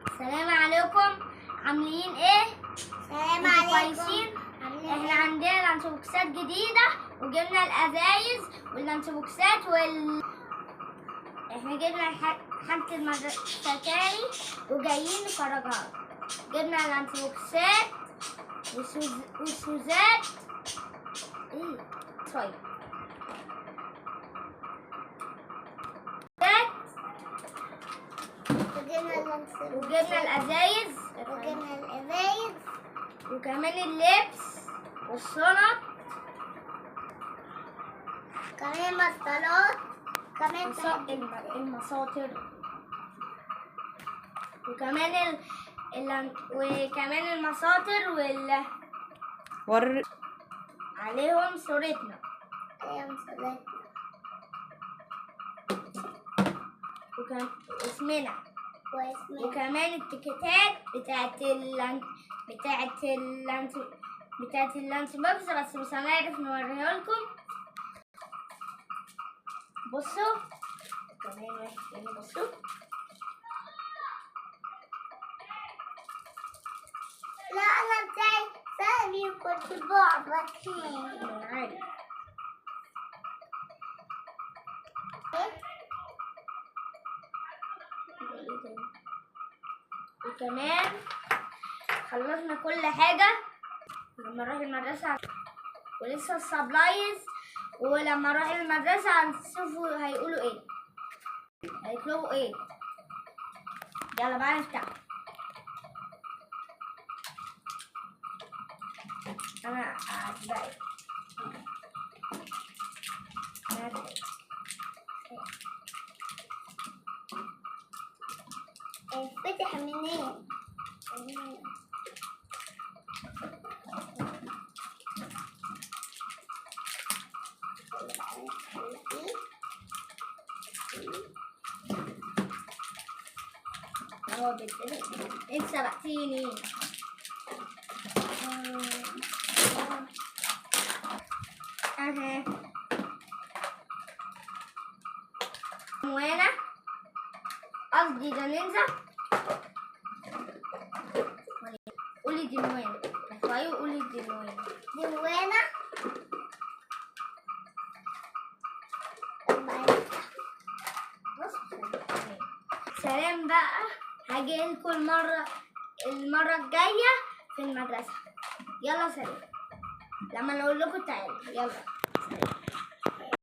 السلام عليكم، عاملين ايه؟ السلام عليكم، كويسين؟ احنا عندنا lunch box ات جديدة، وجبنا الازايز وال lunch box ات احنا جبنا حاجة المدرسة تاني وجايين نفرجها. جبنا lunch box ات وسوزات ايه طيب وجبنا الازايز وكمان اللبس والشنط، كمان مسطرات، كمان المساطر، وكمان وكمان المساطر عليهم صورتنا، وكمان اسمنا، وكمان التيكيتات بتاعت ال lunch box، بس مش هنعرف نوريها لكم. بصوا كمان واحد تاني، بصوا. لا انا بتاعي سهل كنت بعبط. انا عارف. وكمان خلصنا كل حاجة. لما اروح المدرسة ولسه ال supplies، ولما اروح المدرسة هنشوفوا هيقولوا ايه، هيطلبوا ايه. يلا بقى نفتح. انا هبدأ. اتفتح منين؟ هو بيتفتح. انت سبقتيني. اها وانا قصدي ده ننزل. قولي دي موانا، ارفعي وقولي دي موانا. دي موانا. سلام بقى، هاجي لكم المرة الجاية في المدرسة. يلا سلام، لما نقول لكم تعالوا. يلا.